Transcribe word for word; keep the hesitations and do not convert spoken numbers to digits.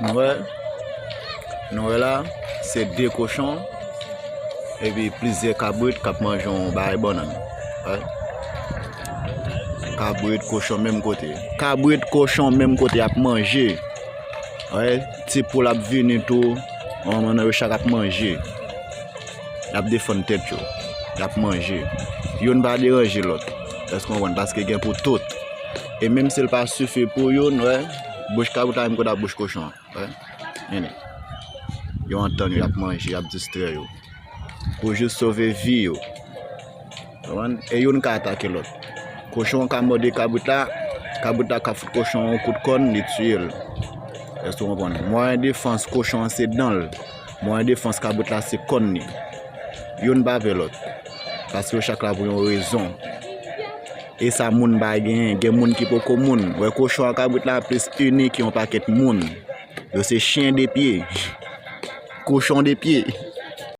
Nou wè, nou wè la, se de kochon epi plizyè kabrit k ap manje yon bagay bannann. Wè. Kabrit, kochon, menm kote. Kabrit, kochon, menm kote, y ap manje. Wè, ti poul ap vini tou. Manman nan yo chak ap manje. Y ap defann tèt yo. Y ap manje. Youn pa deranje lòt. Èske w konprann? Paske gen pou tout. E menm si l pa sifi pou youn, wè, bouch kabrit la menm kote ak bouch kochon an. Wè. Men, yo antann yo, y ap manje, y ap distrè yo. Pou jis sove vi yo. Konprann? E youn ka atake lòt. Kochon an ka mòde kabrit la, kabrit la ka fout kochon an yon kout kòn, li tiye l. Èske w konprann? Mwayen defans kochon an se dan l. Mwayen defans kabrit la se kòn li. Youn pa pè lòt. Paske yo chak la pou yon rezon. E sa moun pa genyen, gen moun ki poko moun. Wè kochon ak kabrit la plis ini ke yon pakèt moun. Yo se chen de pye. Kochon de pye.